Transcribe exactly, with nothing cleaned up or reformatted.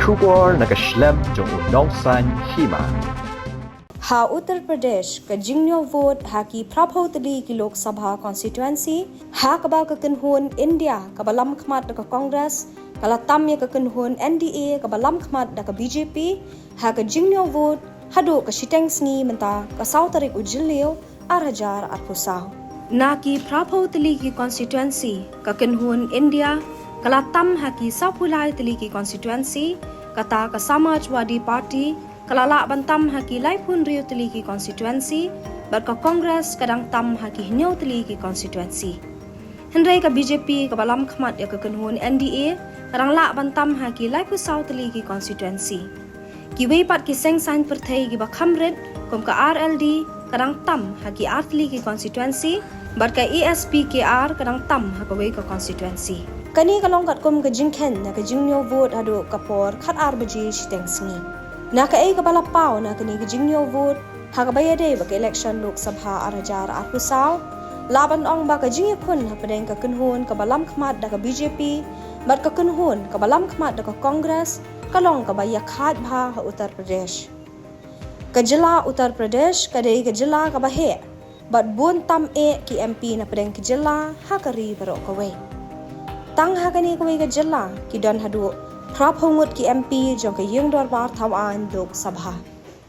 Khubor na ka shlem jong u Nongsaiñ Hima. Ha Uttar Pradesh, ka jingñiew vote ha ki phraphew tylli ki Lok Sabha constituency, ha kaba ka kynhun India kaba lam khmat da ka Congress ka la tam ïa ka kynhun N D A kaba lam khmat da ka B J P ha ka jingñiew vote haduh ka shiteng sngi mynta ka saw tarik u Jylliew ar hajar arphew saw. Na ki phraphew tylli ki constituency, ka kynhun India ka la tam ha ki sawphew lai tylli ki constituency, kata ka Samajwadi Party ka la lah ban tam ha ki laiphew hynriew tylli ki constituency, bad ka Congress ka dang tam ha ki hynñiew tylli ki constituency. Hynrei ka B J P kaba lam khmat ïa ka kynhun N D A ka dang lah ban tam ha ki laiphew saw tylli ki constituency. Kiwei pat ki seng saiñ pyrthei kiba kham rit kum ka R L D ka dang tam ha ki ar tylli ki constituency, bad ka A S P K R ka dang tam ha kawei ka constituency. Kane ka long katkum ka jingkheiñ na ka jingñiew vote haduh ka por khat ar baje shiteng sngi. Na kaei kaba la paw na kane ka jingñiew vote ha kaba ïadei bad ka election Lok Sabha ar hajar arphew saw, lah ban ong ba ka jingïakhun hapdeng ka kynhun kaba lam khmat da ka B J P bad ka kynhun kaba lam khmat da ka Congress ka long kaba ïakhaid bha ha Uttar Pradesh. Ka jylla Uttar Pradesh ka dei ka jylla kaba heh bad bun tam eh ki M P napdeng ka jylla ha ka ri baroh kawei. Tang ha kane kawei ka jylla ki don haduh phraphew ngut ki M P jong ka ïing dorbar thaw aiñ Lok Sabha.